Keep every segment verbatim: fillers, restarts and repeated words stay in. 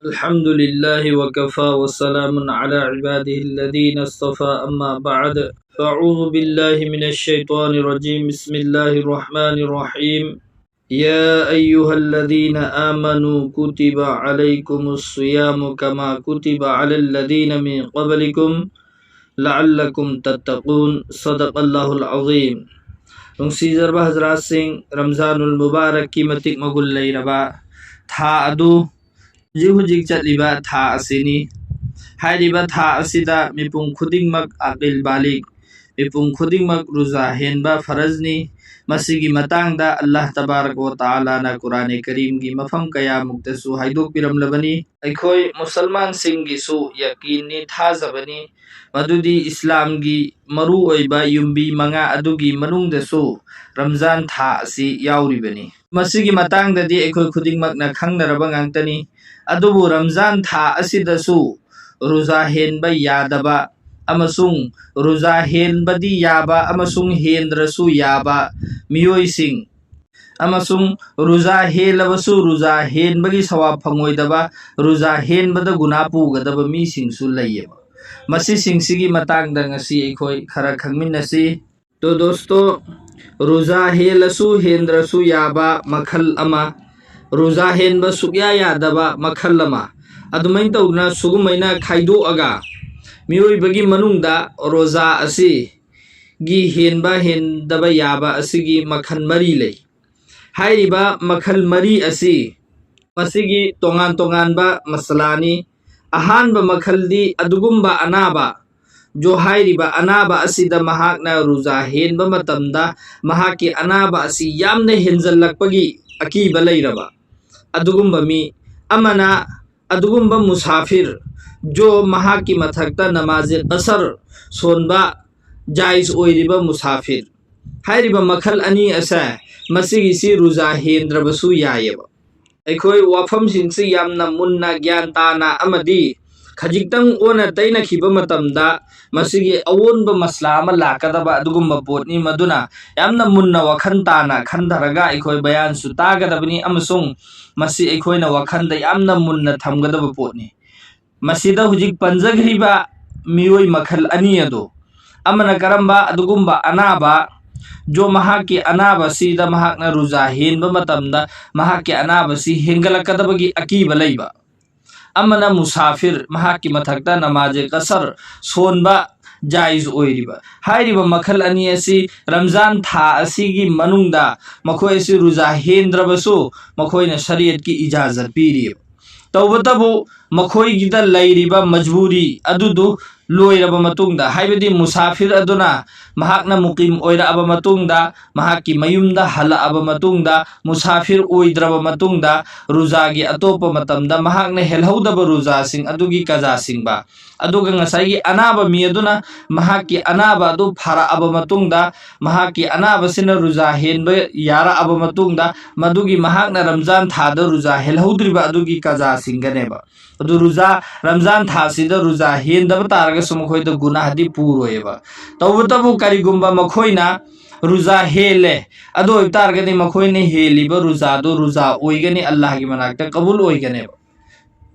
الحمد لله وكفى وسلام على عباده الذين اصطفى، أما بعد، فأعوذ بالله من الشيطان الرجيم. بسم الله الرحمن الرحيم. يا أيها الذين آمنوا كتب عليكم الصيام كما كتب على الذين من قبلكم لعلكم تتقون. صدق الله العظيم. ꯅꯨꯡꯁꯤꯖꯔꯕ ꯍꯖꯔꯥꯠꯁꯤꯡ, ꯔꯝꯖꯥꯅꯨꯜ ꯃꯨꯕꯥꯔꯛꯀꯤ ꯃꯇꯤꯛ ꯃꯒꯨꯟ ꯂꯩꯔꯕ ꯊꯥ ꯑꯗꯨ ꯍꯧꯖꯤꯛ ꯍꯧꯖꯤꯛ ꯆꯠꯂꯤꯕ ꯊꯥ ꯑꯁꯤꯅꯤ꯫ ꯍꯥꯏꯔꯤꯕ ꯊꯥ ꯑꯁꯤꯗ ꯃꯤꯄꯨꯝ ꯈꯨꯗꯤꯡꯃꯛ ꯑꯀꯤꯜ ꯕꯥꯂꯤꯒ, ꯃꯤꯄꯨꯝ ꯈꯨꯗꯤꯡꯃꯛ ꯔꯨꯖꯥ ꯍꯦꯟꯕ ꯐꯔꯖꯅꯤ꯫ ꯃꯁꯤꯒꯤ ꯃꯇꯥꯡꯗ ꯑꯜꯂꯥꯍ ꯇꯕꯥꯔꯛ ꯋ ꯇꯥꯂꯥꯅ ꯀꯨꯔꯥꯅꯦ ꯀꯔꯤꯝꯒꯤ ꯃꯐꯝ ꯀꯌꯥꯃꯨꯛꯇꯁꯨ ꯍꯥꯏꯗꯣꯛꯄꯤꯔꯝꯂꯕꯅꯤ꯫ ꯑꯩꯈꯣꯏ ꯃꯨꯁꯜꯃꯥꯟꯁꯤꯡꯒꯤꯁꯨ ꯌꯀꯤꯟꯅꯤ, ꯊꯥꯖꯕꯅꯤ, ꯃꯗꯨꯗꯤ ꯏꯁꯂꯥꯝꯒꯤ ꯃꯔꯨ ꯑꯣꯏꯕ ꯌꯨꯝꯕꯤ ꯃꯉꯥ ꯑꯗꯨꯒꯤ ꯃꯅꯨꯡꯗꯁꯨ ꯔꯝꯖꯥꯟ ꯊꯥ ꯑꯁꯤ ꯌꯥꯎꯔꯤꯕꯅꯤ꯫ ꯃꯁꯤꯒꯤ ꯃꯇꯥꯡꯗꯗꯤ ꯑꯩꯈꯣꯏ ꯈꯨꯗꯤꯡꯃꯛꯅ ꯈꯪꯅꯔꯕ ꯉꯥꯛꯇꯅꯤ꯫ ꯑꯗꯨꯕꯨ ꯔꯝꯖꯥꯟ ꯊꯥ ꯑꯁꯤꯗꯁꯨ ꯔꯨꯖꯥ ꯍꯦꯟꯕ ꯌꯥꯗꯕ ꯑꯃꯁꯨꯡ ꯔꯨꯖꯥ ꯍꯦꯟꯕꯗꯤ ꯌꯥꯕ ꯑꯃꯁꯨꯡ ꯍꯦꯟꯗ꯭ꯔꯁꯨ ꯌꯥꯕ ꯃꯤꯑꯣꯏꯁꯤꯡ ꯑꯃꯁꯨꯡ ꯔꯨꯖꯥ ꯍꯦꯜꯂꯕꯁꯨ ꯔꯨꯖꯥ ꯍꯦꯟꯕꯒꯤ ꯁꯋꯥꯕ ꯐꯪꯉꯣꯏꯗꯕ, ꯔꯨꯖꯥ ꯍꯦꯟꯕꯗ ꯒꯨꯅꯥ ꯄꯨꯒꯗꯕ ꯃꯤꯁꯤꯡꯁꯨ ꯂꯩꯌꯦꯕ꯫ ꯃꯁꯤꯁꯤꯡꯁꯤꯒꯤ ꯃꯇꯥꯡꯗ ꯉꯁꯤ ꯑꯩꯈꯣꯏ ꯈꯔ ꯈꯪꯃꯤꯟꯅꯁꯤ꯫ ꯇꯣ ꯗꯣꯁꯇꯣ, ꯔꯨꯖꯥ ꯍꯦꯜꯂꯁꯨ ꯍꯦꯟꯗ꯭ꯔꯁꯨ ꯌꯥꯕ ꯃꯈꯜ ꯑꯃ, ꯔꯨꯖꯥ ꯍꯦꯟꯕ ꯁꯨꯛꯌꯥ ꯌꯥꯗꯕ ꯃꯈꯜ ꯑꯃ, ꯑꯗꯨꯃꯥꯏꯅ ꯇꯧꯗꯅ ꯁꯨꯒꯨꯝꯃꯥꯏꯅ ꯈꯥꯏꯗꯣꯛꯑꯒ ꯃꯤꯑꯣꯏꯕꯒꯤ ꯃꯅꯨꯡꯗ ꯔꯣꯖꯥ ꯑꯁꯤꯒꯤ ꯍꯦꯟꯕ ꯍꯦꯟꯗꯕ ꯌꯥꯕ ꯑꯁꯤꯒꯤ ꯃꯈꯜ ꯃꯔꯤ ꯂꯩ꯫ ꯍꯥꯏꯔꯤꯕ ꯃꯈꯜ ꯃꯔꯤ ꯑꯁꯤ ꯃꯁꯤꯒꯤ ꯇꯣꯉꯥꯟ ꯇꯣꯉꯥꯟꯕ ꯃꯁꯂꯥꯅꯤ꯫ ꯑꯍꯥꯟꯕ ꯃꯈꯜꯗꯤ ꯑꯗꯨꯒꯨꯝꯕ ꯑꯅꯥꯕ, ꯖꯣ ꯍꯥꯏꯔꯤꯕ ꯑꯅꯥꯕ ꯑꯁꯤꯗ ꯃꯍꯥꯛꯅ ꯔꯨꯖꯥ ꯍꯦꯟꯕ ꯃꯇꯝꯗ ꯃꯍꯥꯛꯀꯤ ꯑꯅꯥꯕ ꯑꯁꯤ ꯌꯥꯝꯅ ꯍꯦꯟꯖꯜꯂꯛꯄꯒꯤ ꯑꯀꯤꯕ ꯂꯩꯔꯕ ꯑꯗꯨꯒꯨꯝꯕ ꯃꯤ꯫ ꯑꯃꯅ ꯑꯗꯨꯒꯨꯝꯕ ꯃꯨꯁꯥꯐꯤꯔ, ꯖꯣ ꯃꯍꯥꯛꯀꯤ ꯃꯊꯛꯇ ꯅꯃꯥꯖꯦ ꯀꯁꯔ ꯁꯣꯟꯕ ꯖꯥꯏꯖ ꯑꯣꯏꯔꯤꯕ ꯃꯨꯁꯥꯐꯤꯔ꯫ ꯍꯥꯏꯔꯤꯕ ꯃꯈꯜ ꯑꯅꯤ ꯑꯁꯦ ꯃꯁꯤꯒꯤꯁꯤ ꯔꯨꯖꯥ ꯍꯦꯟꯗ꯭ꯔꯕꯁꯨ ꯌꯥꯏꯑꯕ꯫ ꯑꯩꯈꯣꯏ ꯋꯥꯐꯝꯁꯤꯡꯁꯤ ꯌꯥꯝꯅ ꯃꯨꯟꯅ ꯒ꯭ꯌꯥꯟ ꯇꯥꯅ ꯑꯃꯗꯤ ꯈꯖꯤꯛꯇꯪ ꯑꯣꯟꯅ ꯇꯩꯅꯈꯤꯕ ꯃꯇꯝꯗ ꯃꯁꯤꯒꯤ ꯑꯑꯣꯟꯕ ꯃꯁꯂꯥ ꯑꯃ ꯂꯥꯛꯀꯗꯕ ꯑꯗꯨꯒꯨꯝꯕ ꯄꯣꯠꯅꯤ꯫ ꯃꯗꯨꯅ ꯌꯥꯝꯅ ꯃꯨꯟꯅ ꯋꯥꯈꯜ ꯇꯥꯅ ꯈꯟꯊꯔꯒ ꯑꯩꯈꯣꯏ ꯕꯌꯥꯟꯁꯨ ꯇꯥꯒꯗꯕꯅꯤ ꯑꯃꯁꯨꯡ ꯃꯁꯤ ꯑꯩꯈꯣꯏꯅ ꯋꯥꯈꯜꯗ ꯌꯥꯝꯅ ꯃꯨꯟꯅ ꯊꯝꯒꯗꯕ ꯄꯣꯠꯅꯤ꯫ ꯃꯁꯤꯗ ꯍꯧꯖꯤꯛ ꯄꯟꯖꯈ꯭ꯔꯤꯕ ꯃꯤꯑꯣꯏ ꯃꯈꯜ ꯑꯅꯤ ꯑꯗꯨ, ꯑꯃꯅ ꯀꯔꯝꯕ ꯑꯗꯨꯒꯨꯝꯕ ꯑꯅꯥꯕ, ꯖꯣ ꯃꯍꯥꯛꯀꯤ ꯑꯅꯥꯕꯁꯤꯗ ꯃꯍꯥꯛꯅ ꯔꯨꯖꯥ ꯍꯦꯟꯕ ꯃꯇꯝꯗ ꯃꯍꯥꯛꯀꯤ ꯑꯅꯥꯕꯁꯤ ꯍꯦꯟꯒꯠꯂꯛꯀꯗꯕꯒꯤ ꯑꯀꯤꯕ ꯂꯩꯕ, ꯑꯃꯅ ꯃꯨꯁꯥꯐꯤꯔ, ꯃꯍꯥꯛꯀꯤ ꯃꯊꯛꯇ ꯅꯃꯥꯖꯦ ꯀꯁꯔ ꯁꯣꯟꯕ ꯖꯥꯏꯖ ꯑꯣꯏꯔꯤꯕ꯫ ꯍꯥꯏꯔꯤꯕ ꯃꯈꯜ ꯑꯅꯤ ꯑꯁꯤ ꯔꯝꯖꯥꯟ ꯊꯥ ꯑꯁꯤꯒꯤ ꯃꯅꯨꯡꯗ ꯃꯈꯣꯏ ꯑꯁꯤ ꯔꯨꯖꯥ ꯍꯦꯟꯗ꯭ꯔꯕꯁꯨ ꯃꯈꯣꯏꯅ ꯁꯔꯤꯌꯠꯀꯤ ꯏꯖꯥꯖꯠ ꯄꯤꯔꯤꯕ꯫ ꯇꯧꯕꯇꯕꯨ ꯃꯈꯣꯏꯒꯤꯗ ꯂꯩꯔꯤꯕ ꯃꯖꯕꯨꯔꯤ ꯑꯗꯨꯗꯨ ꯂꯣꯏꯔꯕ ꯃꯇꯨꯡꯗ, ꯍꯥꯏꯕꯗꯤ ꯃꯨꯁꯥꯐꯤꯔ ꯑꯗꯨꯅ ꯃꯍꯥꯛꯅ ꯃꯨꯀꯤꯝ ꯑꯣꯏꯔꯛꯑꯕ ꯃꯇꯨꯡꯗ, ꯃꯍꯥꯛꯀꯤ ꯃꯌꯨꯝꯗ ꯍꯜꯂꯛꯑꯕ ꯃꯇꯨꯡꯗ, ꯃꯨꯁꯥꯐꯤꯔ ꯑꯣꯏꯗ꯭ꯔꯕ ꯃꯇꯨꯡꯗ, ꯔꯨꯖꯥꯒꯤ ꯑꯇꯣꯞꯄ ꯃꯇꯝꯗ ꯃꯍꯥꯛꯅ ꯍꯦꯜꯍꯧꯗꯕ ꯔꯨꯖꯥꯁꯤꯡ ꯑꯗꯨꯒꯤ ꯀꯖꯥ ꯁꯤꯡꯕ, ꯑꯗꯨꯒ ꯉꯁꯥꯏꯒꯤ ꯑꯅꯥꯕ ꯃꯤ ꯑꯗꯨꯅ ꯃꯍꯥꯛꯀꯤ ꯑꯅꯥꯕ ꯑꯗꯨ ꯐꯔꯛꯑꯕ ꯃꯇꯨꯡꯗ, ꯃꯍꯥꯛꯀꯤ ꯑꯅꯥꯕꯁꯤꯅ ꯔꯨꯖꯥ ꯍꯦꯟꯕ ꯌꯥꯔꯛꯑꯕ ꯃꯇꯨꯡꯗ, ꯃꯗꯨꯒꯤ ꯃꯍꯥꯛꯅ ꯔꯝꯖꯥꯟ ꯊꯥꯗ ꯔꯨꯖꯥ ꯍꯦꯜꯍꯧꯗ꯭ꯔꯤꯕ ꯑꯗꯨꯒꯤ ꯀꯖꯥꯁꯤꯡꯒꯅꯦꯕ꯫ ꯑꯗꯨ ꯔꯨꯖꯥ, ꯔꯝꯖꯥꯟ ꯊꯥꯁꯤꯗ ꯔꯨꯖꯥ ꯍꯦꯟꯗꯕ ꯇꯥꯔꯒꯁꯨ ꯃꯈꯣꯏꯗ ꯒꯨꯅꯥꯍꯗꯤ ꯄꯨꯔꯣꯏꯑꯕ꯫ ꯇꯧꯕꯇꯕꯨ ꯀꯔꯤꯒꯨꯝꯕ ꯃꯈꯣꯏꯅ ꯔꯨꯖꯥ ꯍꯦꯜꯂꯦ, ꯑꯗꯨ ꯑꯣꯏꯕ ꯇꯥꯔꯒꯗꯤ ꯃꯈꯣꯏꯅ ꯍꯦꯜꯂꯤꯕ ꯔꯨꯖꯥꯗꯨ ꯔꯨꯖꯥ ꯑꯣꯏꯒꯅꯤ, ꯑꯜꯂꯥꯍꯒꯤ ꯃꯅꯥꯛꯇ ꯀꯕꯨꯜ ꯑꯣꯏꯒꯅꯦꯕ꯫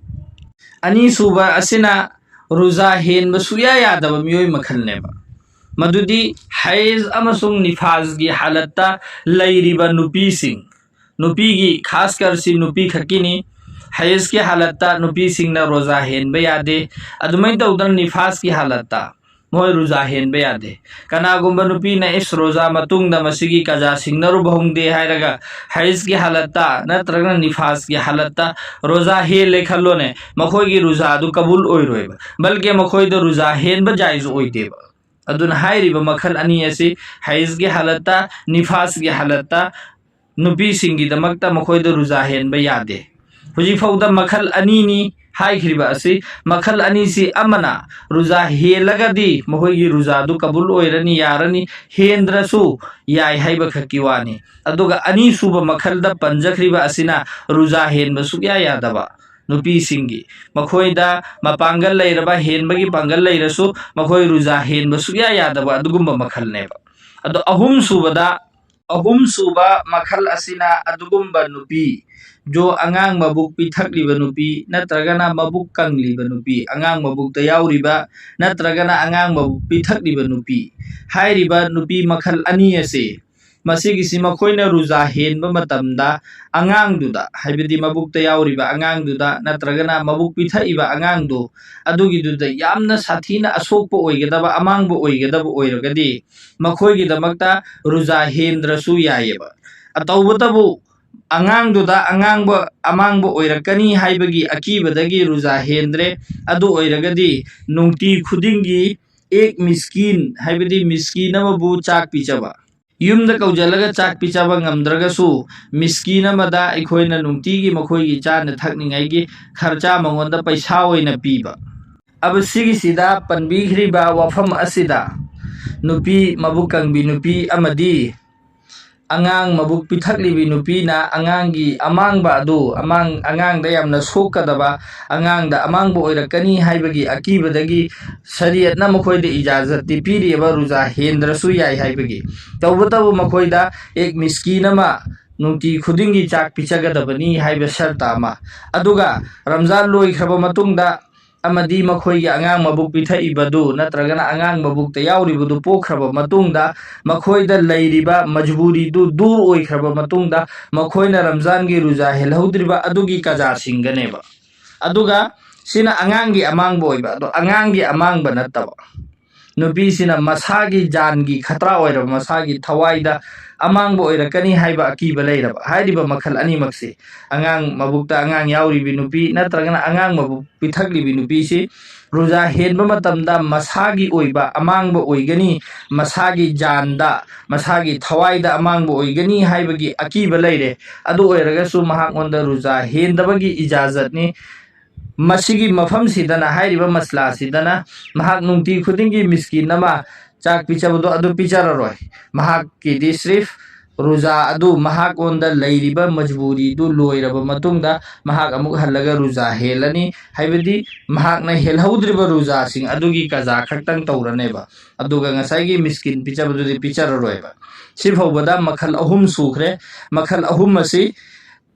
ꯑꯅꯤꯁꯨꯕ ꯑꯁꯤꯅ ꯔꯨꯖꯥ ꯍꯦꯟꯕ ꯁꯨꯌꯥ ꯌꯥꯗꯕ ꯃꯤꯑꯣꯏ ꯃꯈꯜꯅꯦꯕ꯫ ꯃꯗꯨꯗꯤ ꯍꯩꯖ ꯑꯃꯁꯨꯡ ꯅꯤꯐꯥꯖꯒꯤ ꯍꯥꯂꯠꯇ ꯂꯩꯔꯤꯕ ꯅꯨꯄꯤꯁꯤꯡ, ꯅꯨꯄꯤꯒꯤ ꯈꯥꯁ ꯀꯔꯁꯤ ꯅꯨꯄꯤ ꯈꯛꯀꯤꯅꯤ꯫ ꯍꯩꯖꯀꯤ ꯍꯥꯂꯠꯇ ꯅꯨꯄꯤꯁꯤꯡꯅ ꯔꯣꯖꯥ ꯍꯦꯟꯕ ꯌꯥꯗꯦ꯫ ꯑꯗꯨꯃꯥꯏꯅ ꯇꯧꯗꯅ ꯅꯤꯐꯥꯁꯀꯤ ꯍꯥꯂꯠꯇ ꯃꯣꯏ ꯔꯨꯖꯥ ꯍꯦꯟꯕ ꯌꯥꯗꯦ꯫ ꯀꯅꯥꯒꯨꯝꯕ ꯅꯨꯄꯤꯅ ꯏꯁ ꯔꯣꯖꯥ ꯃꯇꯨꯡꯗ ꯃꯁꯤꯒꯤ ꯀꯖꯥ ꯁꯤꯡꯅꯔꯨꯕ ꯍꯧꯗꯦ ꯍꯥꯏꯔꯒ ꯍꯩꯖꯀꯤ ꯍꯥꯂꯠꯇ ꯅꯠꯇ꯭ꯔꯒꯅ ꯅꯤꯐꯥꯁꯀꯤ ꯍꯥꯂꯠꯇ ꯔꯣꯖꯥ ꯍꯦꯜꯂꯦ ꯈꯜꯂꯣꯅꯦ, ꯃꯈꯣꯏꯒꯤ ꯔꯨꯖꯥꯗꯨ ꯀꯕꯨꯜ ꯑꯣꯏꯔꯣꯏꯕ, ꯕꯜꯀꯤ ꯃꯈꯣꯏꯗ ꯔꯨꯖꯥ ꯍꯦꯟꯕ ꯖꯥꯏꯖ ꯑꯣꯏꯗꯦꯕ꯫ ꯑꯗꯨꯅ ꯍꯥꯏꯔꯤꯕ ꯃꯈꯜ ꯑꯅꯤ ꯑꯁꯤ ꯍꯩꯖꯀꯤ ꯍꯥꯂꯠꯇ, ꯅꯤꯐꯥꯁꯀꯤ ꯍꯥꯂꯠꯇ ꯅꯨꯄꯤꯁꯤꯡꯒꯤꯗꯃꯛꯇ ꯃꯈꯣꯏꯗ ꯔꯨꯖꯥ ꯍꯦꯟꯕ ꯌꯥꯗꯦ꯫ ꯍꯧꯖꯤꯛ ꯐꯥꯎꯗ ꯃꯈꯜ ꯑꯅꯤꯅꯤ ꯍꯥꯏꯈ꯭ꯔꯤꯕ ꯑꯁꯤ꯫ ꯃꯈꯜ ꯑꯅꯤꯁꯤ ꯑꯃꯅ ꯔꯨꯖꯥ ꯍꯦꯜꯂꯒꯗꯤ ꯃꯈꯣꯏꯒꯤ ꯔꯨꯖꯥꯗꯨ ꯀꯕꯨꯜ ꯑꯣꯏꯔꯅꯤ, ꯌꯥꯔꯅꯤ, ꯍꯦꯟꯗ꯭ꯔꯁꯨ ꯌꯥꯏ ꯍꯥꯏꯕ ꯈꯛꯀꯤ ꯋꯥꯅꯤ꯫ ꯑꯗꯨꯒ ꯑꯅꯤꯁꯨꯕ ꯃꯈꯜꯗ ꯄꯟꯖꯈ꯭ꯔꯤꯕ ꯑꯁꯤꯅ ꯔꯨꯖꯥ ꯍꯦꯟꯕ ꯁꯨꯛꯌꯥ ꯌꯥꯗꯕ꯫ ꯅꯨꯄꯤꯁꯤꯡꯒꯤ, ꯃꯈꯣꯏꯗ ꯃꯄꯥꯡꯒꯜ ꯂꯩꯔꯕ, ꯍꯦꯟꯕꯒꯤ ꯄꯥꯡꯒꯜ ꯂꯩꯔꯁꯨ ꯃꯈꯣꯏ ꯔꯨꯖꯥ ꯍꯦꯟꯕ ꯁꯨꯛꯌꯥ ꯌꯥꯗꯕ ꯑꯗꯨꯒꯨꯝꯕ ꯃꯈꯜꯅꯦꯕ꯫ ꯑꯗꯣ ꯑꯍꯨꯝꯁꯨꯕꯗ, ꯑꯍꯨꯝꯁꯨꯕ ꯃꯈꯜ ꯑꯁꯤꯅ ꯑꯗꯨꯒꯨꯝꯕ ꯅꯨꯄꯤ, ꯖꯣ ꯑꯉꯥꯡ ꯃꯕꯨꯛ ꯄꯤꯊꯛꯂꯤꯕ ꯅꯨꯄꯤ ꯅꯠꯇ꯭ꯔꯒꯅ ꯃꯕꯨꯛ ꯀꯪꯂꯤꯕ ꯅꯨꯄꯤ, ꯑꯉꯥꯡ ꯃꯕꯨꯛꯇ ꯌꯥꯎꯔꯤꯕ ꯅꯠꯇ꯭ꯔꯒꯅ ꯑꯉꯥꯡ ꯃꯕꯨꯛ ꯄꯤꯊꯛꯂꯤꯕ ꯅꯨꯄꯤ ꯍꯥꯏꯔꯤꯕ ꯅꯨꯄꯤ ꯃꯈꯜ ꯑꯅꯤ ꯑꯁꯤ, ꯃꯁꯤꯒꯤꯁꯤ ꯃꯈꯣꯏꯅ ꯔꯨꯖꯥ ꯍꯦꯟꯕ ꯃꯇꯝꯗ ꯑꯉꯥꯡꯗꯨꯗ, ꯍꯥꯏꯕꯗꯤ ꯃꯕꯨꯛꯇ ꯌꯥꯎꯔꯤꯕ ꯑꯉꯥꯡꯗꯨꯗ ꯅꯠꯇ꯭ꯔꯒꯅ ꯃꯕꯨꯛ ꯄꯤꯊꯛꯏꯕ ꯑꯉꯥꯡꯗꯨ, ꯑꯗꯨꯒꯤꯗꯨꯗ ꯌꯥꯝꯅ ꯁꯥꯊꯤꯅ ꯑꯁꯣꯛꯄ ꯑꯣꯏꯒꯗꯕ, ꯑꯃꯥꯡꯕ ꯑꯣꯏꯒꯗꯕ ꯑꯣꯏꯔꯒꯗꯤ ꯃꯈꯣꯏꯒꯤꯗꯃꯛꯇ ꯔꯨꯖꯥ ꯍꯦꯟꯗ꯭ꯔꯁꯨ ꯌꯥꯏꯑꯕ꯫ ꯇꯧꯕꯇꯕꯨ ꯑꯉꯥꯡꯗꯨꯗ ꯑꯉꯥꯡꯕ ꯑꯃꯥꯡꯕ ꯑꯣꯏꯔꯛꯀꯅꯤ ꯍꯥꯏꯕꯒꯤ ꯑꯀꯤꯕꯗꯒꯤ ꯔꯨꯖꯥ ꯍꯦꯟꯗ꯭ꯔꯦ꯫ ꯑꯗꯨ ꯑꯣꯏꯔꯒꯗꯤ ꯅꯨꯡꯇꯤ ꯈꯨꯗꯤꯡꯒꯤ ꯑꯦꯛ ꯃꯤꯁꯀꯤꯟ, ꯍꯥꯏꯕꯗꯤ ꯃꯤꯁꯀꯤꯟ ꯑꯃꯕꯨ ꯆꯥꯛ ꯄꯤꯖꯕ, ꯌꯨꯝꯗ ꯀꯧꯖꯜꯂꯒ ꯆꯥꯛ ꯄꯤꯖꯕ ꯉꯝꯗ꯭ꯔꯒꯁꯨ ꯃꯤꯁꯀꯤꯟ ꯑꯃꯗ ꯑꯩꯈꯣꯏꯅ ꯅꯨꯡꯇꯤꯒꯤ ꯃꯈꯣꯏꯒꯤ ꯆꯥꯅ ꯊꯛꯅꯤꯡꯉꯥꯏꯒꯤ ꯈꯔꯆꯥ ꯃꯉꯣꯟꯗ ꯄꯩꯁꯥ ꯑꯣꯏꯅ ꯄꯤꯕ꯫ ꯑꯕ ꯁꯤꯒꯤꯁꯤꯗ ꯄꯟꯕꯤꯈ꯭ꯔꯤꯕ ꯋꯥꯐꯝ ꯑꯁꯤꯗ ꯅꯨꯄꯤ ꯃꯕꯨꯛ ꯀꯪꯕꯤ ꯅꯨꯄꯤ ꯑꯃꯗꯤ ꯑꯉꯥꯡ ꯃꯕꯨꯛ ꯄꯤꯊꯛꯂꯤꯕꯤ ꯅꯨꯄꯤꯅ ꯑꯉꯥꯡꯒꯤ ꯑꯃꯥꯡꯕ ꯑꯗꯨ, ꯑꯃꯥꯡ-, ꯑꯉꯥꯡꯗ ꯌꯥꯝꯅ ꯁꯣꯛꯀꯗꯕ, ꯑꯉꯥꯡꯗ ꯑꯃꯥꯡꯕ ꯑꯣꯏꯔꯛꯀꯅꯤ ꯍꯥꯏꯕꯒꯤ ꯑꯀꯤꯕꯗꯒꯤ ꯁꯔꯤꯌꯠꯅ ꯃꯈꯣꯏꯗ ꯏꯖꯥꯖꯠꯇꯤ ꯄꯤꯔꯤꯑꯕ ꯔꯨꯖꯥ ꯍꯦꯟꯗ꯭ꯔꯁꯨ ꯌꯥꯏ ꯍꯥꯏꯕꯒꯤ꯫ ꯇꯧꯕꯇꯕꯨ ꯃꯈꯣꯏꯗ ꯑꯦꯛ ꯃꯤꯁꯀꯤꯟ ꯑꯃ ꯅꯨꯡꯇꯤ ꯈꯨꯗꯤꯡꯒꯤ ꯆꯥꯛ ꯄꯤꯖꯒꯗꯕꯅꯤ ꯍꯥꯏꯕ ꯁꯔꯇ ꯑꯃ, ꯑꯗꯨꯒ ꯔꯝꯖꯥꯟ ꯂꯣꯏꯈ꯭ꯔꯕ ꯃꯇꯨꯡꯗ ꯑꯃꯗꯤ ꯃꯈꯣꯏꯒꯤ ꯑꯉꯥꯡ ꯃꯕꯨꯛ ꯄꯤꯊꯛꯏꯕꯗꯨ ꯅꯠꯇ꯭ꯔꯒꯅ ꯑꯉꯥꯡ ꯃꯕꯨꯛꯇ ꯌꯥꯎꯔꯤꯕꯗꯨ ꯄꯣꯛꯈ꯭ꯔꯕ ꯃꯇꯨꯡꯗ ꯃꯈꯣꯏꯗ ꯂꯩꯔꯤꯕ ꯃꯖꯕꯨꯔꯤꯗꯨ ꯗꯨꯔ ꯑꯣꯏꯈ꯭ꯔꯕ ꯃꯇꯨꯡꯗ ꯃꯈꯣꯏꯅ ꯔꯝꯖꯥꯟꯒꯤ ꯔꯨꯖꯥ ꯍꯦꯜꯍꯧꯗ꯭ꯔꯤꯕ ꯑꯗꯨꯒꯤ ꯀꯖꯥ ꯁꯤꯡꯒꯅꯦꯕ꯫ ꯑꯗꯨꯒ ꯁꯤꯅ ꯑꯉꯥꯡꯒꯤ ꯑꯃꯥꯡꯕ ꯑꯣꯏꯕ, ꯑꯗꯣ ꯑꯉꯥꯡꯒꯤ ꯑꯃꯥꯡꯕ ꯅꯠꯇꯕ꯫ ꯅꯨꯄꯤꯁꯤꯅ ꯃꯁꯥꯒꯤ ꯖꯥꯟꯒꯤ ꯈꯇ꯭ꯔꯥ ꯑꯣꯏꯔꯕ, ꯃꯁꯥꯒꯤ ꯊꯋꯥꯏꯗ ꯑꯃꯥꯡꯕ ꯑꯣꯏꯔꯛꯀꯅꯤ ꯍꯥꯏꯕ ꯑꯀꯤꯕ ꯂꯩꯔꯕ꯫ ꯍꯥꯏꯔꯤꯕ ꯃꯈꯜ ꯑꯅꯤꯃꯛꯁꯤ, ꯑꯉꯥꯡ ꯃꯕꯨꯛꯇ ꯑꯉꯥꯡ ꯌꯥꯎꯔꯤꯕꯤ ꯅꯨꯄꯤ ꯅꯠꯇ꯭ꯔꯒꯅ ꯑꯉꯥꯡ ꯃꯕꯨꯛ ꯄꯤꯊꯛꯂꯤꯕꯤ ꯅꯨꯄꯤꯁꯤ ꯔꯨꯖꯥ ꯍꯦꯟꯕ ꯃꯇꯝꯗ ꯃꯁꯥꯒꯤ ꯑꯣꯏꯕ ꯑꯃꯥꯡꯕ ꯑꯣꯏꯒꯅꯤ, ꯃꯁꯥꯒꯤ ꯖꯥꯟꯗ, ꯃꯁꯥꯒꯤ ꯊꯋꯥꯏꯗ ꯑꯃꯥꯡꯕ ꯑꯣꯏꯒꯅꯤ ꯍꯥꯏꯕꯒꯤ ꯑꯀꯤꯕ ꯂꯩꯔꯦ꯫ ꯑꯗꯨ ꯑꯣꯏꯔꯒꯁꯨ ꯃꯍꯥꯛꯉꯣꯟꯗ ꯔꯨꯖꯥ ꯍꯦꯟꯗꯕꯒꯤ ꯏꯖꯥꯖꯠꯅꯤ꯫ ꯃꯁꯤꯒꯤ ꯃꯐꯝꯁꯤꯗꯅ, ꯍꯥꯏꯔꯤꯕ ꯃꯁꯂꯥꯁꯤꯗꯅ, ꯃꯍꯥꯛ ꯅꯨꯡꯇꯤ ꯈꯨꯗꯤꯡꯒꯤ ꯃꯤꯁꯀꯤꯟ ꯑꯃ ꯆꯥꯛ ꯄꯤꯖꯕꯗꯣ ꯑꯗꯨ ꯄꯤꯖꯔꯔꯣꯏ꯫ ꯃꯍꯥꯛꯀꯤꯗꯤ ꯁ꯭ꯔꯤꯐ ꯔꯨꯖꯥ ꯑꯗꯨ ꯃꯍꯥꯛꯉꯣꯟꯗ ꯂꯩꯔꯤꯕ ꯃꯖꯕꯨꯔꯤꯗꯨ ꯂꯣꯏꯔꯕ ꯃꯇꯨꯡꯗ ꯃꯍꯥꯛ ꯑꯃꯨꯛ ꯍꯜꯂꯒ ꯔꯨꯖꯥ ꯍꯦꯜꯂꯅꯤ꯫ ꯍꯥꯏꯕꯗꯤ ꯃꯍꯥꯛꯅ ꯍꯦꯜꯍꯧꯗ꯭ꯔꯤꯕ ꯔꯨꯖꯥꯁꯤꯡ ꯑꯗꯨꯒꯤ ꯀꯖꯥ ꯈꯛꯇꯪ ꯇꯧꯔꯅꯦꯕ꯫ ꯑꯗꯨꯒ ꯉꯁꯥꯏꯒꯤ ꯃꯤꯁꯀꯤꯟ ꯄꯤꯖꯕꯗꯨꯗꯤ ꯄꯤꯖꯔꯔꯣꯏꯕ꯫ ꯁꯤ ꯐꯥꯎꯕꯗ ꯃꯈꯜ ꯑꯍꯨꯝ ꯁꯨꯈ꯭ꯔꯦ꯫ ꯃꯈꯜ ꯑꯍꯨꯝ ꯑꯁꯤ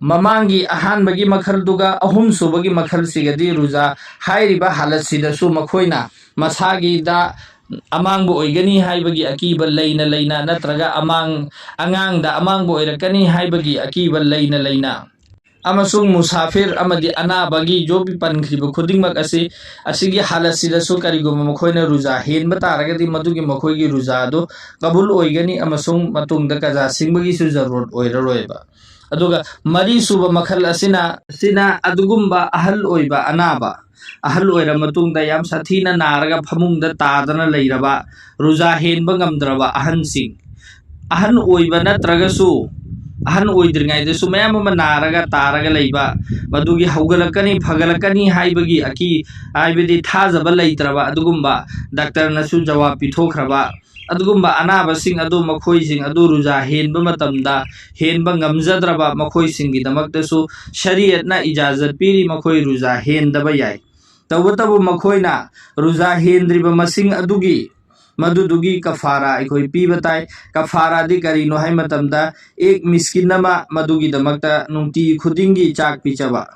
ꯃꯃꯥꯡꯒꯤ ꯑꯍꯥꯟꯕꯒꯤ ꯃꯈꯜꯗꯨꯒ ꯑꯍꯨꯝꯁꯨꯕꯒꯤ ꯃꯈꯜꯁꯤꯒꯗꯤ ꯔꯨꯖꯥ ꯍꯥꯏꯔꯤꯕ ꯍꯥꯂꯠꯁꯤꯗꯁꯨ ꯃꯈꯣꯏꯅ ꯃꯁꯥꯒꯤꯗ ꯑꯃꯥꯡꯕ ꯑꯣꯏꯒꯅꯤ ꯍꯥꯏꯕꯒꯤ ꯑꯀꯤꯕ ꯂꯩꯅ ꯂꯩꯅ, ꯅꯠꯇ꯭ꯔꯒ ꯑꯃꯥꯡ-, ꯑꯉꯥꯡꯗ ꯑꯃꯥꯡꯕ ꯑꯣꯏꯔꯛꯀꯅꯤ ꯍꯥꯏꯕꯒꯤ ꯑꯀꯤꯕ ꯂꯩꯅ ꯂꯩꯅ, ꯑꯃꯁꯨꯡ ꯃꯨꯁꯥꯐꯤꯔ ꯑꯃꯗꯤ ꯑꯅꯥꯕꯒꯤ ꯖꯣꯕꯤ ꯄꯟꯈ꯭ꯔꯤꯕ ꯈꯨꯗꯤꯡꯃꯛ ꯑꯁꯤ, ꯑꯁꯤꯒꯤ ꯍꯥꯂꯠꯁꯤꯗꯁꯨ ꯀꯔꯤꯒꯨꯝꯕ ꯃꯈꯣꯏꯅ ꯔꯨꯖꯥ ꯍꯦꯟꯕ ꯇꯥꯔꯒꯗꯤ ꯃꯗꯨꯒꯤ ꯃꯈꯣꯏꯒꯤ ꯔꯨꯖꯥ ꯑꯗꯨ ꯀꯕꯨꯜ ꯑꯣꯏꯒꯅꯤ ꯑꯃꯁꯨꯡ ꯃꯇꯨꯡꯗ ꯀꯖꯥ ꯁꯤꯡꯕꯒꯤꯁꯨ ꯖꯔꯨꯔꯠ ꯑꯣꯏꯔꯔꯣꯏꯕ꯫ ꯑꯗꯨꯒ ꯃꯔꯤꯁꯨꯕ ꯃꯈꯜ ꯑꯁꯤꯅ, ꯑꯁꯤꯅ ꯑꯗꯨꯒꯨꯝꯕ ꯑꯍꯜ ꯑꯣꯏꯕ ꯑꯅꯥꯕ, ꯑꯍꯜ ꯑꯣꯏꯔ ꯃꯇꯨꯡꯗ ꯌꯥꯝ ꯁꯥꯊꯤꯅ ꯅꯥꯔꯒ ꯐꯃꯨꯡꯗ ꯇꯥꯗꯅ ꯂꯩꯔꯕ, ꯔꯨꯖꯥ ꯍꯦꯟꯕ ꯉꯝꯗ꯭ꯔꯕ ꯑꯍꯟꯁꯤꯡ, ꯑꯍꯟ ꯑꯣꯏꯕ ꯅꯠꯇ꯭ꯔꯒꯁꯨ ꯑꯍꯟ ꯑꯣꯏꯗ꯭ꯔꯤꯉꯩꯗꯁꯨ ꯃꯌꯥꯝ ꯑꯃ ꯅꯥꯔꯒ ꯇꯥꯔꯒ ꯂꯩꯕ, ꯃꯗꯨꯒꯤ ꯍꯧꯒꯠꯂꯛꯀꯅꯤ, ꯐꯒꯠꯂꯛꯀꯅꯤ ꯍꯥꯏꯕꯒꯤ ꯑꯀꯤ-, ꯍꯥꯏꯕꯗꯤ ꯊꯥꯖꯕ ꯂꯩꯇ꯭ꯔꯕ ꯑꯗꯨꯒꯨꯝꯕ, ꯗꯥꯛꯇꯔꯅꯁꯨ ꯖꯋꯥꯕ ꯄꯤꯊꯣꯛꯈ꯭ꯔꯕ ꯑꯗꯨꯒꯨꯝꯕ ꯑꯅꯥꯕꯁꯤꯡ ꯑꯗꯨ, ꯃꯈꯣꯏꯁꯤꯡ ꯑꯗꯨ ꯔꯨꯖꯥ ꯍꯦꯟꯕ ꯃꯇꯝꯗ ꯍꯦꯟꯕ ꯉꯝꯖꯗ꯭ꯔꯕ ꯃꯈꯣꯏꯁꯤꯡꯒꯤꯗꯃꯛꯇꯁꯨ ꯁꯔꯤꯌꯠꯅ ꯏꯖꯥꯖꯠ ꯄꯤꯔꯤ, ꯃꯈꯣꯏ ꯔꯨꯖꯥ ꯍꯦꯟꯗꯕ ꯌꯥꯏ꯫ ꯇꯧꯕꯇꯕꯨ ꯃꯈꯣꯏꯅ ꯔꯨꯖꯥ ꯍꯦꯟꯗ꯭ꯔꯤꯕ ꯃꯁꯤꯡ ꯑꯗꯨꯒꯤ, ꯃꯗꯨꯗꯨꯒꯤ ꯀꯐꯥꯔꯥ ꯑꯩꯈꯣꯏ ꯄꯤꯕ ꯇꯥꯏ꯫ ꯀꯐꯥꯔꯥꯗꯤ ꯀꯔꯤꯅꯣ ꯍꯥꯏ ꯃꯇꯝꯗ, ꯑꯦꯛ ꯃꯤꯁꯀꯤꯟ ꯑꯃ ꯃꯗꯨꯒꯤꯗꯃꯛꯇ ꯅꯨꯡꯇꯤ ꯈꯨꯗꯤꯡꯒꯤ ꯆꯥꯛ ꯄꯤꯖꯕ꯫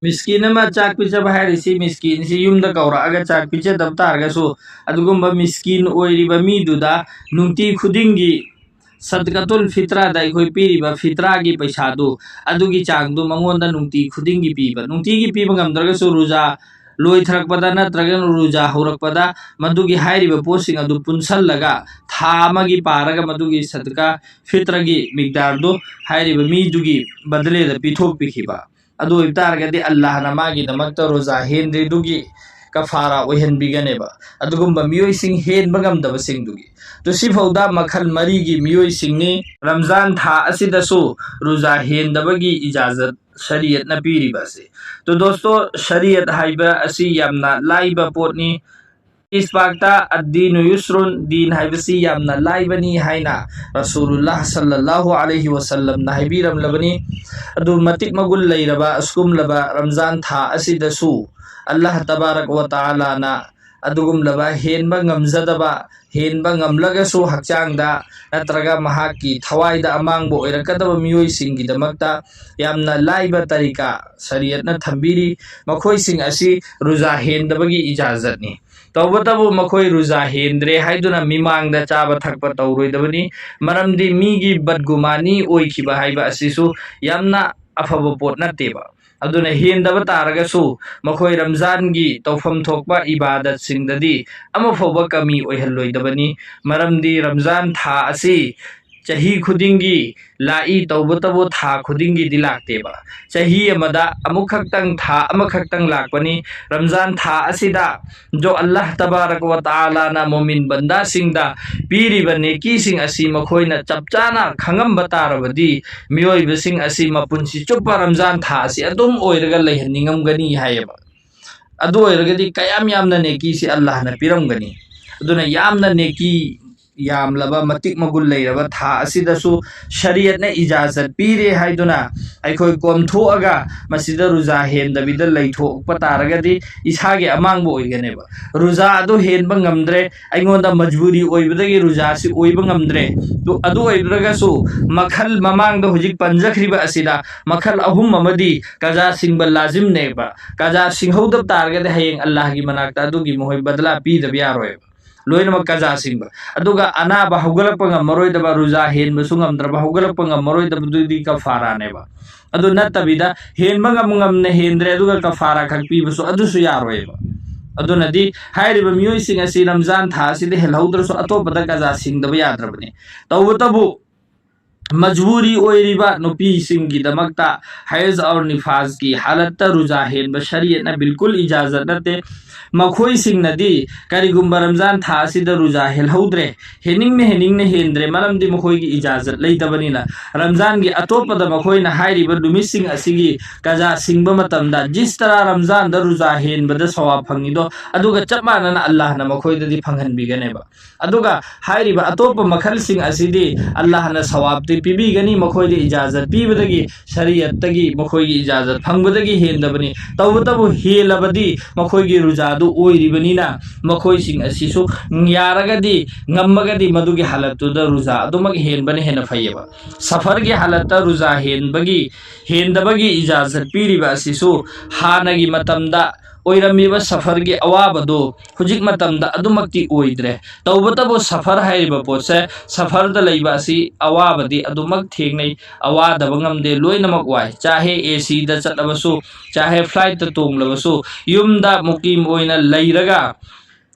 ꯃꯤꯁꯀꯤꯟ ꯑꯃ ꯆꯥꯛ ꯄꯤꯖꯕ ꯍꯥꯏꯔꯤꯁꯤ, ꯃꯤꯁꯀꯤꯟꯁꯤ ꯌꯨꯝꯗ ꯀꯧꯔꯛꯑꯒ ꯆꯥꯛ ꯄꯤꯖꯗꯕ ꯇꯥꯔꯒꯁꯨ, ꯑꯗꯨꯒꯨꯝꯕ ꯃꯤꯁꯀꯤꯟ ꯑꯣꯏꯔꯤꯕ ꯃꯤꯗꯨꯗ ꯅꯨꯡꯇꯤ ꯈꯨꯗꯤꯡꯒꯤ ꯁꯗꯀꯥꯇꯨꯜ ꯐꯤꯇ꯭ꯔꯥꯗ ꯑꯩꯈꯣꯏ ꯄꯤꯔꯤꯕ ꯐꯤꯇ꯭ꯔꯥꯒꯤ ꯄꯩꯁꯥꯗꯨ, ꯑꯗꯨꯒꯤ ꯆꯥꯡꯗꯨ ꯃꯉꯣꯟꯗ ꯅꯨꯡꯇꯤ ꯈꯨꯗꯤꯡꯒꯤ ꯄꯤꯕ꯫ ꯅꯨꯡꯇꯤꯒꯤ ꯄꯤꯕ ꯉꯝꯗ꯭ꯔꯒꯁꯨ ꯔꯨꯖꯥ ꯂꯣꯏꯊꯔꯛꯄꯗ ꯅꯠꯇ꯭ꯔꯒꯅ ꯔꯨꯖꯥ ꯍꯧꯔꯛꯄꯗ ꯃꯗꯨꯒꯤ ꯍꯥꯏꯔꯤꯕ ꯄꯣꯠꯁꯤꯡ ꯑꯗꯨ ꯄꯨꯟꯁꯜꯂꯒ ꯊꯥ ꯑꯃꯒꯤ ꯄꯥꯔꯒ ꯃꯗꯨꯒꯤ ꯁꯗꯀꯥ ꯐꯤꯇ꯭ꯔꯒꯤ ꯃꯤꯛꯗꯥꯔꯗꯨ ꯍꯥꯏꯔꯤꯕ ꯃꯤꯗꯨꯒꯤ ꯕꯗꯂꯦꯗ ꯄꯤꯊꯣꯛꯄꯤꯈꯤꯕ꯫ ꯑꯗꯨ ꯑꯣꯏꯕ ꯇꯥꯔꯒꯗꯤ ꯑꯜꯂꯥꯍꯅ ꯃꯥꯒꯤꯗꯃꯛꯇ ꯔꯣꯖꯥ ꯍꯦꯟꯗ꯭ꯔꯤꯗꯨꯒꯤ ꯀꯐꯥꯔꯥ ꯑꯣꯏꯍꯟꯕꯤꯒꯅꯦꯕ꯫ ꯑꯗꯨꯒꯨꯝꯕ ꯃꯤꯑꯣꯏꯁꯤꯡ ꯍꯦꯟꯕ ꯉꯝꯗꯕꯁꯤꯡꯗꯨꯒꯤ꯫ ꯑꯗꯨ ꯁꯤꯐꯥꯎꯗ ꯃꯈꯜ ꯃꯔꯤꯒꯤ ꯃꯤꯑꯣꯏꯁꯤꯡꯅꯤ ꯔꯝꯖꯥꯟ ꯊꯥ ꯑꯁꯤꯗꯁꯨ ꯔꯣꯖꯥ ꯍꯦꯟꯗꯕꯒꯤ ꯏꯖꯥꯖꯠ ꯁꯔꯤꯌꯠꯅ ꯄꯤꯔꯤꯕ ꯑꯁꯤ꯫ ꯑꯗꯨ ꯗꯣꯁꯇꯣ, ꯁꯔꯤꯌꯠ ꯍꯥꯏꯕ ꯑꯁꯤ ꯌꯥꯝꯅ ꯂꯥꯏꯕ ꯄꯣꯠꯅꯤ꯫ ꯏꯁꯄꯥꯛꯇ ꯑꯗꯤꯅꯨ ꯌꯨꯁ꯭ꯔꯨꯟ, ꯗꯤꯟ ꯍꯥꯏꯕꯁꯤ ꯌꯥꯝꯅ ꯂꯥꯏꯕꯅꯤ ꯍꯥꯏꯅ ꯔꯁꯨꯂꯨꯜꯂꯥꯍ ꯁꯜꯂꯜꯂꯥꯍꯨ ꯑꯂꯩꯍꯤ ꯋꯁꯜꯂꯝꯅ ꯍꯥꯏꯕꯤꯔꯝꯂꯕꯅꯤ꯫ ꯑꯗꯨ ꯃꯇꯤꯛ ꯃꯒꯨꯟ ꯂꯩꯔꯕ ꯑꯁꯤꯒꯨꯝꯂꯕ ꯔꯝꯖꯥꯟ ꯊꯥ ꯑꯁꯤꯗꯁꯨ ꯑꯜꯂꯥꯍ ꯇꯕꯥꯔꯛ ꯋ ꯇꯥꯂꯥꯅ ꯑꯗꯨꯒꯨꯝꯂꯕ ꯍꯦꯟꯕ ꯉꯝꯖꯗꯕ, ꯍꯦꯟꯕ ꯉꯝꯂꯒꯁꯨ ꯍꯛꯆꯥꯡꯗ ꯅꯠꯇ꯭ꯔꯒ ꯃꯍꯥꯛꯀꯤ ꯊꯋꯥꯏꯗ ꯑꯃꯥꯡꯕ ꯑꯣꯏꯔꯛꯀꯗꯕ ꯃꯤꯑꯣꯏꯁꯤꯡꯒꯤꯗꯃꯛꯇ ꯌꯥꯝꯅ ꯂꯥꯏꯕ ꯇꯔꯤꯀꯥ ꯁꯔꯤꯌꯠꯅ ꯊꯝꯕꯤꯔꯤ꯫ ꯃꯈꯣꯏꯁꯤꯡ ꯑꯁꯤ ꯔꯨꯖꯥ ꯍꯦꯟꯗꯕꯒꯤ ꯏꯖꯥꯖꯠꯅꯤ꯫ ꯇꯧꯕꯇꯕꯨ ꯃꯈꯣꯏ ꯔꯨꯖꯥ ꯍꯦꯟꯗ꯭ꯔꯦ ꯍꯥꯏꯗꯨꯅ ꯃꯤꯃꯥꯡꯗ ꯆꯥꯕ ꯊꯛꯄ ꯇꯧꯔꯣꯏꯗꯕꯅꯤ꯫ ꯃꯔꯝꯗꯤ ꯃꯤꯒꯤ ꯕꯗꯒꯨꯃꯥꯅꯤ ꯑꯣꯏꯈꯤꯕ ꯍꯥꯏꯕ ꯑꯁꯤꯁꯨ ꯌꯥꯝꯅ ꯑꯐꯕ ꯄꯣꯠ ꯅꯠꯇꯦꯕ꯫ ꯑꯗꯨꯅ ꯍꯦꯟꯗꯕ ꯇꯥꯔꯒꯁꯨ ꯃꯈꯣꯏ ꯔꯝꯖꯥꯟꯒꯤ ꯇꯧꯐꯝ ꯊꯣꯛꯄ ꯏꯕꯥꯗꯠꯁꯤꯡꯗꯗꯤ ꯑꯃꯐꯥꯎꯕ ꯀꯃꯤ ꯑꯣꯏꯍꯜꯂꯣꯏꯗꯕꯅꯤ꯫ ꯃꯔꯝꯗꯤ ꯔꯝꯖꯥꯟ ꯊꯥ ꯑꯁꯤ ꯆꯍꯤ ꯈꯨꯗꯤꯡꯒꯤ ꯂꯥꯛꯏ, ꯇꯧꯕꯇꯕꯨ ꯊꯥ ꯈꯨꯗꯤꯡꯒꯤꯗꯤ ꯂꯥꯛꯇꯦꯕ꯫ ꯆꯍꯤ ꯑꯃꯗ ꯑꯃꯨꯛꯈꯛꯇꯪ, ꯊꯥ ꯑꯃꯈꯛꯇꯪ ꯂꯥꯛꯄꯅꯤ꯫ ꯔꯝꯖꯥꯟ ꯊꯥ ꯑꯁꯤꯗ ꯖꯣ ꯑꯜꯂꯥꯍ ꯇꯕꯥꯔꯛ ꯋ ꯇꯥꯂꯥꯅ ꯃꯣꯃꯤꯟ ꯕꯟꯗꯥꯁꯤꯡꯗ ꯄꯤꯔꯤꯕ ꯅꯦꯀꯤꯁꯤꯡ ꯑꯁꯤ ꯃꯈꯣꯏꯅ ꯆꯞ ꯆꯥꯅ ꯈꯪꯉꯝꯕ ꯇꯥꯔꯕꯗꯤ, ꯃꯤꯑꯣꯏꯕꯁꯤꯡ ꯑꯁꯤ ꯃꯄꯨꯟꯁꯤ ꯆꯨꯞꯄ ꯔꯝꯖꯥꯟ ꯊꯥ ꯑꯁꯤ ꯑꯗꯨꯝ ꯑꯣꯏꯔꯒ ꯂꯩꯍꯟꯅꯤꯡꯉꯝꯒꯅꯤ ꯍꯥꯏꯌꯦꯕ꯫ ꯑꯗꯨ ꯑꯣꯏꯔꯒꯗꯤ ꯀꯌꯥꯝ ꯌꯥꯝꯅ ꯅꯦꯀꯤꯁꯤ ꯑꯜꯂꯥꯍꯅ ꯄꯤꯔꯝꯒꯅꯤ꯫ ꯑꯗꯨꯅ ꯌꯥꯝꯅ ꯅꯦꯀꯤ ꯌꯥꯝꯂꯕ, ꯃꯇꯤꯛ ꯃꯒꯨꯟ ꯂꯩꯔꯕ ꯊꯥ ꯑꯁꯤꯗꯁꯨ ꯁꯔꯤꯌꯠꯅ ꯏꯖꯥꯖꯠ ꯄꯤꯔꯦ ꯍꯥꯏꯗꯨꯅ ꯑꯩꯈꯣꯏ ꯀꯣꯝꯊꯣꯛꯑꯒ ꯃꯁꯤꯗ ꯔꯨꯖꯥ ꯍꯦꯟꯗꯕꯤꯗ ꯂꯩꯊꯣꯛꯄ ꯇꯥꯔꯒꯗꯤ ꯏꯁꯥꯒꯤ ꯑꯃꯥꯡꯕ ꯑꯣꯏꯒꯅꯦꯕ꯫ ꯔꯨꯖꯥ ꯑꯗꯨ ꯍꯦꯟꯕ ꯉꯝꯗ꯭ꯔꯦ, ꯑꯩꯉꯣꯟꯗ ꯃꯖꯕꯨꯔꯤ ꯑꯣꯏꯕꯗꯒꯤ ꯔꯨꯖꯥꯁꯤ ꯑꯣꯏꯕ ꯉꯝꯗ꯭ꯔꯦ꯫ ꯑꯗꯨ, ꯑꯗꯨ ꯑꯣꯏꯗ꯭ꯔꯒꯁꯨ ꯃꯈꯜ ꯃꯃꯥꯡꯗ ꯍꯧꯖꯤꯛ ꯄꯟꯖꯈ꯭ꯔꯤꯕ ꯑꯁꯤꯗ ꯃꯈꯜ ꯑꯍꯨꯝ ꯑꯃꯗꯤ ꯀꯖꯥ ꯁꯤꯡꯕ ꯂꯥꯖꯤꯝꯅꯦꯕ꯫ ꯀꯖꯥ ꯁꯤꯡꯍꯧꯗꯕ ꯇꯥꯔꯒꯗꯤ ꯍꯌꯦꯡ ꯑꯜꯂꯥꯍꯒꯤ ꯃꯅꯥꯛꯇ ꯑꯗꯨꯒꯤ ꯃꯈꯣꯏ ꯕꯗꯂꯥ ꯄꯤꯗꯕ ꯌꯥꯔꯣꯏꯕ꯫ ꯂꯣꯏꯅꯃꯛ ꯀꯖꯥ ꯁꯤꯡꯕ꯫ ꯑꯗꯨꯒ ꯑꯅꯥꯕ ꯍꯧꯒꯠꯂꯛꯄ ꯉꯝꯃꯔꯣꯏꯗꯕ, ꯔꯨꯖꯥ ꯍꯦꯟꯕꯁꯨ ꯉꯝꯗ꯭ꯔꯕ, ꯍꯧꯒꯠꯂꯛꯄ ꯉꯝꯃꯔꯣꯏꯗꯕꯗꯨꯗꯤ ꯀꯐꯥꯔꯥꯅꯦꯕ꯫ ꯑꯗꯨ ꯅꯠꯇꯕꯤꯗ ꯍꯦꯟꯕ ꯉꯝ ꯉꯝꯅ ꯍꯦꯟꯗ꯭ꯔꯦ ꯑꯗꯨꯒ ꯀꯐꯥꯔꯥ ꯈꯛ ꯄꯤꯕꯁꯨ ꯑꯗꯨꯁꯨ ꯌꯥꯔꯣꯏꯕ꯫ ꯑꯗꯨꯅꯗꯤ ꯍꯥꯏꯔꯤꯕ ꯃꯤꯑꯣꯏꯁꯤꯡ ꯑꯁꯤ ꯔꯝꯖꯥꯟ ꯊꯥ ꯑꯁꯤꯗ ꯍꯦꯜꯍꯧꯗ꯭ꯔꯁꯨ ꯑꯇꯣꯞꯄꯗ ꯀꯖꯥ ꯁꯤꯡꯗꯕ ꯌꯥꯗ꯭ꯔꯕꯅꯤ꯫ ꯇꯧꯕꯇꯕꯨ ꯃꯖꯕꯨꯔꯤ ꯑꯣꯏꯔꯤꯕ ꯅꯨꯄꯤꯁꯤꯡꯒꯤꯗꯃꯛꯇ ꯍꯩꯖ ꯑꯧꯔ ꯅꯤꯐꯥꯖꯀꯤ ꯍꯥꯂꯠꯇ ꯔꯨꯖꯥ ꯍꯦꯟꯕ ꯁꯔꯤꯌꯠꯅ ꯕꯤꯜꯀꯨꯜ ꯏꯖꯥꯖꯠ ꯅꯠꯇꯦ꯫ ꯃꯈꯣꯏꯁꯤꯡꯅꯗꯤ ꯀꯔꯤꯒꯨꯝꯕ ꯔꯝꯖꯥꯟ ꯊꯥ ꯑꯁꯤꯗ ꯔꯨꯖꯥ ꯍꯦꯜꯍꯧꯗ꯭ꯔꯦ, ꯍꯦꯟꯅꯤꯡꯅ ꯍꯦꯟꯅꯤꯡꯅ ꯍꯦꯟꯗ꯭ꯔꯦ, ꯃꯔꯝꯗꯤ ꯃꯈꯣꯏꯒꯤ ꯏꯖꯥꯖꯠ ꯂꯩꯇꯕꯅꯤꯅ꯫ ꯔꯝꯖꯥꯟꯒꯤ ꯑꯇꯣꯞꯄꯗ ꯃꯈꯣꯏꯅ ꯍꯥꯏꯔꯤꯕ ꯅꯨꯃꯤꯠꯁꯤꯡ ꯑꯁꯤꯒꯤ ꯀꯖꯥ ꯁꯤꯡꯕ ꯃꯇꯝꯗ ꯖꯤꯁ ꯇꯔꯥ ꯔꯝꯖꯥꯟꯗ ꯔꯨꯖꯥ ꯍꯦꯟꯕꯗ ꯁꯋꯥꯕ ꯐꯪꯉꯤꯗꯣ, ꯑꯗꯨꯒ ꯆꯞ ꯃꯥꯟꯅꯅ ꯑꯜꯂꯥꯍꯅ ꯃꯈꯣꯏꯗꯗꯤ ꯐꯪꯍꯟꯕꯤꯒꯅꯦꯕ꯫ ꯑꯗꯨꯒ ꯍꯥꯏꯔꯤꯕ ꯑꯇꯣꯞꯄ ꯃꯈꯜꯁꯤꯡ ꯑꯁꯤꯗꯤ ꯑꯜꯂꯥꯍꯅ ꯁꯋꯥꯕꯇꯤ ꯄꯤꯕꯤꯒꯅꯤ, ꯃꯈꯣꯏꯗ ꯏꯖꯥꯖꯠ ꯄꯤꯕꯗꯒꯤ, ꯁꯔꯤꯌꯠꯇꯒꯤ ꯃꯈꯣꯏꯒꯤ ꯏꯖꯥꯖꯠ ꯐꯪꯕꯗꯒꯤ ꯍꯦꯟꯗꯕꯅꯤ꯫ ꯇꯧꯕꯇꯕꯨ ꯍꯦꯜꯂꯕꯗꯤ ꯃꯈꯣꯏꯒꯤ ꯔꯨꯖꯥꯗꯨ ꯑꯣꯏꯔꯤꯕꯅꯤꯅ, ꯃꯈꯣꯏꯁꯤꯡ ꯑꯁꯤꯁꯨ ꯌꯥꯔꯒꯗꯤ, ꯉꯝꯃꯒꯗꯤ ꯃꯗꯨꯒꯤ ꯍꯥꯂꯠꯇꯨꯗ ꯔꯨꯖꯥ ꯑꯗꯨꯃꯛ ꯍꯦꯟꯕꯅ ꯍꯦꯟꯅ ꯐꯩꯌꯦꯕ꯫ ꯁꯐꯔꯒꯤ ꯍꯥꯂꯠꯇ ꯔꯨꯖꯥ ꯍꯦꯟꯕꯒꯤ, ꯍꯦꯟꯗꯕꯒꯤ ꯏꯖꯥꯖꯠ ꯄꯤꯔꯤꯕ ꯑꯁꯤꯁꯨ ꯍꯥꯟꯅꯒꯤ ꯃꯇꯝꯗ ꯑꯣꯏꯔꯝꯃꯤꯕ ꯁꯐꯔꯒꯤ ꯑꯋꯥꯕꯗꯨ ꯍꯧꯖꯤꯛ ꯃꯇꯝꯗ ꯑꯗꯨꯃꯛꯇꯤ ꯑꯣꯏꯗ꯭ꯔꯦ꯫ ꯇꯧꯕꯇꯕꯨ ꯁꯐꯔ ꯍꯥꯏꯔꯤꯕ ꯄꯣꯠꯁꯦ, ꯁꯐꯔꯗ ꯂꯩꯕ ꯑꯁꯤ ꯑꯋꯥꯕꯗꯤ ꯑꯗꯨꯃꯛ ꯊꯦꯡꯅꯩ, ꯑꯋꯥꯗꯕ ꯉꯝꯗꯦ, ꯂꯣꯏꯅꯃꯛ ꯋꯥꯏ꯫ ꯆꯥꯍꯦ ꯑꯦ ꯁꯤꯗ ꯆꯠꯂꯕꯁꯨ, ꯆꯥꯍꯦ ꯐ꯭ꯂꯥꯏꯠꯇ ꯇꯣꯡꯂꯕꯁꯨ, ꯌꯨꯝꯗ ꯃꯨꯀꯤꯝ ꯑꯣꯏꯅ ꯂꯩꯔꯒ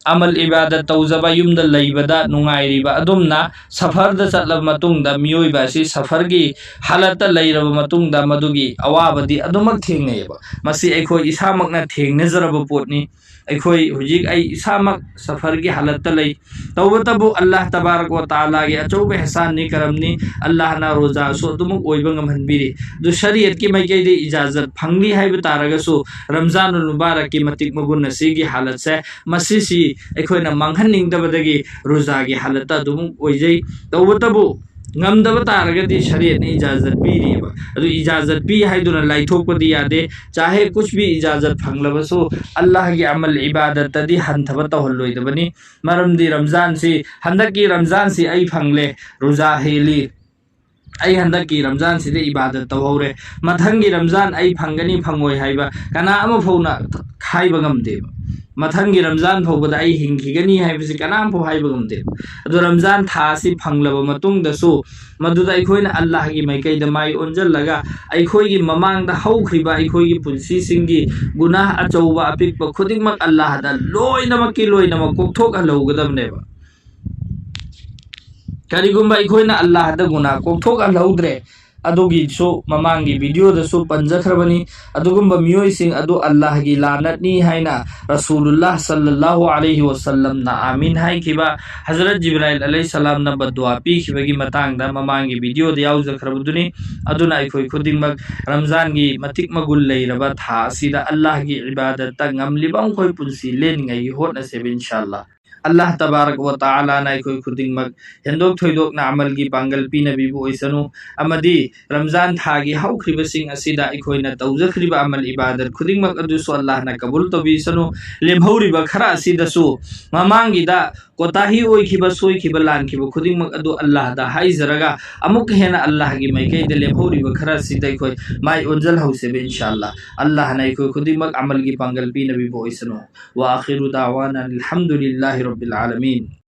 ꯑꯃꯜ ꯏꯕꯥꯗꯠ ꯇꯧꯖꯕ, ꯌꯨꯝꯗ ꯂꯩꯕꯗ ꯅꯨꯡꯉꯥꯏꯔꯤꯕ ꯑꯗꯨꯝꯅ, ꯁꯐꯔꯗ ꯆꯠꯂꯕ ꯃꯇꯨꯡꯗ ꯃꯤꯑꯣꯏꯕ ꯑꯁꯤ ꯁꯐꯔꯒꯤ ꯍꯥꯂꯠꯇ ꯂꯩꯔꯕ ꯃꯇꯨꯡꯗ ꯃꯗꯨꯒꯤ ꯑꯋꯥꯕꯗꯤ ꯑꯗꯨꯃꯛ ꯊꯦꯡꯅꯩꯌꯦꯕ꯫ ꯃꯁꯤ ꯑꯩꯈꯣꯏ ꯏꯁꯥꯃꯛꯅ ꯊꯦꯡꯅꯖꯔꯕ ꯄꯣꯠꯅꯤ꯫ ꯑꯩꯈꯣꯏ ꯍꯧꯖꯤꯛ, ꯑꯩ ꯏꯁꯥꯃꯛ ꯁꯐꯔꯒꯤ ꯍꯥꯂꯠꯇ ꯂꯩ꯫ ꯇꯧꯕꯇꯕꯨ ꯑꯜꯂꯥꯍ ꯇꯕꯥꯔꯛ ꯋ ꯇꯥꯂꯥꯒꯤ ꯑꯆꯧꯕ ꯑꯦꯍꯁꯥꯟꯅꯤ, ꯀꯔꯝꯅꯤ꯫ ꯑꯜꯂꯥꯍꯅ ꯔꯣꯖꯥꯁꯨ ꯑꯗꯨꯃꯛ ꯑꯣꯏꯕ ꯉꯝꯍꯟꯕꯤꯔꯤ꯫ ꯑꯗꯨ ꯁꯔꯤꯌꯠꯀꯤ ꯃꯥꯏꯀꯩꯗ ꯏꯖꯥꯖꯠ ꯐꯪꯂꯤ ꯍꯥꯏꯕ ꯇꯥꯔꯒꯁꯨ, ꯔꯝꯖꯥꯅꯨꯜ ꯃꯨꯕꯥꯔꯛꯀꯤ ꯃꯇꯤꯛ ꯃꯒꯨꯟ ꯑꯁꯤꯒꯤ ꯍꯥꯂꯠꯁꯦ, ꯃꯁꯤꯁꯤ ꯑꯩꯈꯣꯏꯅ ꯃꯥꯡꯍꯟꯅꯤꯡꯗꯕꯗꯒꯤ ꯔꯣꯖꯥꯒꯤ ꯍꯥꯂꯠꯇ ꯑꯗꯨꯃꯛ ꯑꯣꯏꯖꯩ꯫ ꯇꯧꯕꯇꯕꯨ ꯉꯝꯗꯕ ꯇꯥꯔꯒꯗꯤ ꯁꯔꯤꯌꯠꯅ ꯏꯖꯥꯖꯠ ꯄꯤꯔꯤꯑꯕ꯫ ꯑꯗꯨ ꯏꯖꯥꯖꯠ ꯄꯤ ꯍꯥꯏꯗꯨꯅ ꯂꯥꯏꯊꯣꯛꯄꯗꯤ ꯌꯥꯗꯦ꯫ ꯆꯥꯍꯦ ꯀꯨꯁ ꯚꯤ ꯏꯖꯥꯖꯠ ꯐꯪꯂꯕꯁꯨ, ꯑꯜꯂꯥꯍꯒꯤ ꯑꯃꯜ ꯏꯕꯥꯗꯠꯇꯗꯤ ꯍꯟꯊꯕ ꯇꯧꯍꯜꯂꯣꯏꯗꯕꯅꯤ꯫ ꯃꯔꯝꯗꯤ ꯔꯝꯖꯥꯟꯁꯤ, ꯍꯟꯗꯛꯀꯤ ꯔꯝꯖꯥꯟꯁꯤ ꯑꯩ ꯐꯪꯂꯦ, ꯔꯣꯖꯥ ꯍꯦꯜꯂꯤ, ꯑꯩ ꯍꯟꯗꯛꯀꯤ ꯔꯝꯖꯥꯟꯁꯤꯗ ꯏꯕꯥꯗꯠ ꯇꯧꯍꯧꯔꯦ, ꯃꯊꯪꯒꯤ ꯔꯝꯖꯥꯟ ꯑꯩ ꯐꯪꯒꯅꯤ ꯐꯪꯉꯣꯏ ꯍꯥꯏꯕ ꯀꯅꯥ ꯑꯃ ꯐꯥꯎꯅ ꯍꯥꯏꯕ ꯉꯝꯗꯦꯕ꯫ ꯃꯊꯪꯒꯤ ꯔꯝꯖꯥꯟ ꯐꯥꯎꯕꯗ ꯑꯩ ꯍꯤꯡꯈꯤꯒꯅꯤ ꯍꯥꯏꯕꯁꯤ ꯀꯅꯥꯝ ꯐꯥꯎ ꯍꯥꯏꯕ ꯉꯝꯗꯦꯕ꯫ ꯑꯗꯣ ꯔꯝꯖꯥꯟ ꯊꯥ ꯑꯁꯤ ꯐꯪꯂꯕ ꯃꯇꯨꯡꯗꯁꯨ, ꯃꯗꯨꯗ ꯑꯩꯈꯣꯏꯅ ꯑꯜꯂꯥꯍꯒꯤ ꯃꯥꯏꯀꯩꯗ ꯃꯥꯏ ꯑꯣꯟꯁꯤꯜꯂꯒ, ꯑꯩꯈꯣꯏꯒꯤ ꯃꯃꯥꯡꯗ ꯍꯧꯈ꯭ꯔꯤꯕ ꯑꯩꯈꯣꯏꯒꯤ ꯄꯨꯟꯁꯤꯁꯤꯡꯒꯤ ꯒꯨꯅꯥꯍ ꯑꯆꯧꯕ ꯑꯄꯤꯛꯄ ꯈꯨꯗꯤꯡꯃꯛ ꯑꯜꯂꯥꯍꯗ ꯂꯣꯏꯅꯃꯛꯀꯤ ꯂꯣꯏꯅꯃꯛ ꯀꯣꯛꯊꯣꯛꯍꯜꯍꯧꯒꯗꯕꯅꯦꯕ꯫ ꯀꯔꯤꯒꯨꯝꯕ ꯑꯩꯈꯣꯏꯅ ꯑꯜꯂꯥꯍꯗ ꯒꯨꯅꯥ ꯀꯣꯛꯊꯣꯛꯍꯜꯍꯧꯗ꯭ꯔꯦ, ꯑꯗꯨꯒꯤꯁꯨ ꯃꯃꯥꯡꯒꯤ ꯚꯤꯗꯤꯑꯣꯗꯁꯨ ꯄꯟꯖꯈ꯭ꯔꯕꯅꯤ꯫ ꯑꯗꯨꯒꯨꯝꯕ ꯃꯤꯑꯣꯏꯁꯤꯡ ꯑꯗꯨ ꯑꯜꯂꯥꯍꯒꯤ ꯂꯥꯅꯠꯅꯤ ꯍꯥꯏꯅ ꯔꯁꯨꯂꯨꯜꯂꯥꯍ ꯁꯜꯂꯜꯂꯥꯍꯨ ꯑꯂꯩꯍꯤ ꯋꯁꯜꯂꯝꯅ ꯑꯥꯃꯤꯟ ꯍꯥꯏꯈꯤꯕ, ꯍꯖꯔꯠ ꯖꯤꯕ꯭ꯔꯥꯏꯜ ꯑꯂꯩꯍꯤ ꯁꯂꯥꯝꯅ ꯕꯗꯗꯨꯋꯥ ꯄꯤꯈꯤꯕꯒꯤ ꯃꯇꯥꯡꯗ ꯃꯃꯥꯡꯒꯤ ꯚꯤꯗꯤꯑꯣꯗ ꯌꯥꯎꯖꯈ꯭ꯔꯕꯗꯨꯅꯤ꯫ ꯑꯗꯨꯅ ꯑꯩꯈꯣꯏ ꯈꯨꯗꯤꯡꯃꯛ ꯔꯝꯖꯥꯟꯒꯤ ꯃꯇꯤꯛ ꯃꯒꯨꯟ ꯂꯩꯔꯕ ꯊꯥ ꯑꯁꯤꯗ ꯑꯜꯂꯥꯍꯒꯤ ꯏꯕꯥꯗꯠꯇ ꯉꯝꯂꯤꯕ ꯃꯈꯣꯏ ꯄꯨꯟꯁꯤ ꯂꯦꯟꯅꯤꯡꯉꯥꯏꯒꯤ ꯍꯣꯠꯅꯁꯦꯕ, ꯏꯟꯁꯥ ꯑꯜꯂꯥꯍ꯫ ꯑꯜꯂꯥꯍ ꯇꯕꯥꯔꯛ ꯋ ꯇꯥꯂꯥꯅ ꯑꯩꯈꯣꯏ ꯈꯨꯗꯤꯡꯃꯛ ꯍꯦꯟꯗꯣꯛ ꯊꯣꯏꯗꯣꯛꯅ ꯑꯃꯜꯒꯤ ꯄꯥꯡꯒꯜ ꯄꯤꯅꯕꯤꯕ ꯑꯣꯏꯁꯅꯨ, ꯑꯃꯗꯤ ꯔꯝꯖꯥꯟ ꯊꯥꯒꯤ ꯍꯧꯈ꯭ꯔꯤꯕꯁꯤꯡ ꯑꯁꯤꯗ ꯑꯩꯈꯣꯏꯅ ꯇꯧꯖꯈ꯭ꯔꯤꯕ ꯑꯃꯜ ꯏꯕꯥꯗꯠ ꯈꯨꯗꯤꯡꯃꯛ ꯑꯗꯨꯁꯨ ꯑꯜꯂꯥꯍꯅ ꯀꯕꯨꯜ ꯇꯧꯕꯤꯁꯅꯨ꯫ ꯂꯦꯝꯍꯧꯔꯤꯕ ꯈꯔ ꯑꯁꯤꯗꯁꯨ ꯃꯃꯥꯡꯒꯤꯗ ꯀꯣꯇꯥꯍꯤ ꯑꯣꯏꯈꯤꯕ, ꯁꯣꯏꯈꯤꯕ, ꯂꯥꯟꯈꯤꯕ ꯈꯨꯗꯤꯡꯃꯛ ꯑꯗꯨ ꯑꯜꯂꯥꯍꯗ ꯍꯥꯏꯖꯔꯒ, ꯑꯃꯨꯛꯀ ꯍꯦꯟꯅ ꯑꯜꯂꯥꯍꯒꯤ ꯃꯥꯏꯀꯩꯗ ꯂꯦꯝꯍꯧꯔꯤꯕ ꯈꯔ ꯑꯁꯤꯗ ꯑꯩꯈꯣꯏ ꯃꯥꯏ ꯑꯣꯟꯁꯤꯜꯍꯧꯁꯦꯕ, ꯏꯟꯁꯥ ꯑꯜꯂꯥꯍ꯫ ꯑꯜꯂꯥꯍꯅ ꯑꯩꯈꯣꯏ ꯈꯨꯗꯤꯡꯃꯛ ꯑꯃꯜꯒꯤ ꯄꯥꯡꯒꯜ ꯄꯤꯅꯕꯤꯕ ꯑꯣꯏꯁꯅꯨ꯫ وآخر دعوانا أن الحمد لله رب العالمين.